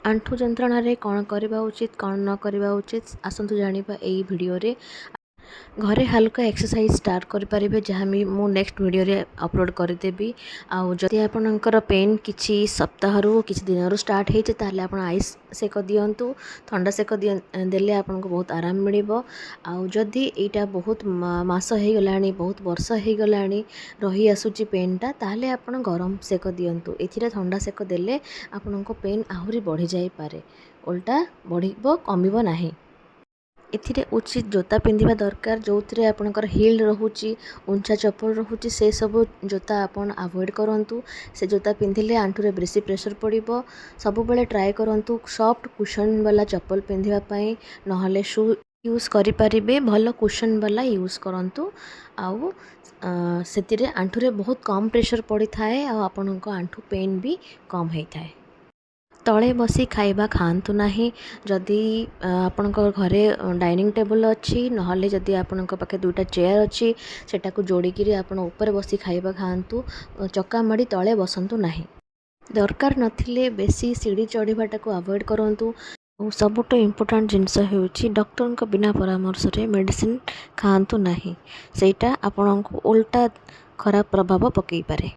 ଆଣ୍ଠୁ ଯନ୍ତ୍ରଣାରେ କ'ଣ କରିବା ଉଚିତ, କ'ଣ ନ କରିବା ଉଚିତ, ଆସନ୍ତୁ ଜାଣିବା ଏଇ ଭିଡ଼ିଓରେ। ଘରେ ହାଲୁକା ଏକ୍ସରସାଇଜ୍ ଷ୍ଟାର୍ଟ କରିପାରିବେ, ଯାହା ବି ମୁଁ ନେକ୍ସଟ ଭିଡ଼ିଓରେ ଅପଲୋଡ଼ କରିଦେବି। ଆଉ ଯଦି ଆପଣଙ୍କର ପେନ୍ କିଛି ସପ୍ତାହରୁ, କିଛି ଦିନରୁ ଷ୍ଟାର୍ଟ ହେଇଛି, ତାହେଲେ ଆପଣ ଆଇସ୍ ସେକ ଦିଅନ୍ତୁ। ଥଣ୍ଡା ସେକ ଦେଲେ ଆପଣଙ୍କୁ ବହୁତ ଆରାମ ମିଳିବ। ଆଉ ଯଦି ଏଇଟା ବହୁତ ମାସ ହେଇଗଲାଣି, ବହୁତ ବର୍ଷ ହେଇଗଲାଣି, ରହି ଆସୁଛି ପେନ୍ଟା, ତାହେଲେ ଆପଣ ଗରମ ସେକ ଦିଅନ୍ତୁ। ଏଥିରେ ଥଣ୍ଡା ସେକ ଦେଲେ ଆପଣଙ୍କ ପେନ୍ ଆହୁରି ବଢ଼ିଯାଇପାରେ, ଓଲଟା ବଢ଼ିବ, କମିବ ନାହିଁ। ଏଥିରେ ଉଚିତ ଜୋତା ପିନ୍ଧିବା ଦରକାର। ଯେଉଁଥିରେ ଆପଣଙ୍କର ହିଲ୍ ରହୁଛି, ଉଞ୍ଚା ଚପଲ ରହୁଛି, ସେସବୁ ଜୋତା ଆପଣ ଆଭଏଡ଼ କରନ୍ତୁ। ସେ ଜୋତା ପିନ୍ଧିଲେ ଆଣ୍ଠୁରେ ବେଶୀ ପ୍ରେସର ପଡ଼ିବ। ସବୁବେଳେ ଟ୍ରାଏ କରନ୍ତୁ ସଫ୍ଟ କୁସନ୍ ବାଲା ଚପଲ ପିନ୍ଧିବା ପାଇଁ, ନହେଲେ ସୁ ୟୁଜ୍ କରିପାରିବେ। ଭଲ କୁସନ୍ ବାଲା ୟୁଜ୍ କରନ୍ତୁ ଆଉ ସେଥିରେ ଆଣ୍ଠୁରେ ବହୁତ କମ୍ ପ୍ରେସର ପଡ଼ିଥାଏ ଆଉ ଆପଣଙ୍କ ଆଣ୍ଠୁ ପେନ୍ ବି କମ୍ ହେଇଥାଏ। ତଳେ ବସି ଖାଇବା ଖାଆନ୍ତୁ ନାହିଁ। ଯଦି ଆପଣଙ୍କ ଘରେ ଡାଇନିଂ ଟେବୁଲ୍ ଅଛି, ନହେଲେ ଯଦି ଆପଣଙ୍କ ପାଖେ ଦୁଇଟା ଚେୟାର ଅଛି, ସେଟାକୁ ଯୋଡ଼ିକିରି ଆପଣ ଉପରେ ବସି ଖାଇବା ଖାଆନ୍ତୁ। ଚକା ମାଡ଼ି ତଳେ ବସନ୍ତୁ ନାହିଁ। ଦରକାର ନଥିଲେ ବେଶୀ ସିଡ଼ି ଚଢ଼ିବାଟାକୁ ଆଭଏଡ଼ କରନ୍ତୁ। ଆଉ ସବୁଠୁ ଇମ୍ପୋର୍ଟାଣ୍ଟ ଜିନିଷ ହେଉଛି, ଡକ୍ଟରଙ୍କ ବିନା ପରାମର୍ଶରେ ମେଡ଼ିସିନ ଖାଆନ୍ତୁ ନାହିଁ। ସେଇଟା ଆପଣଙ୍କୁ ଓଲଟା ଖରାପ ପ୍ରଭାବ ପକାଇପାରେ।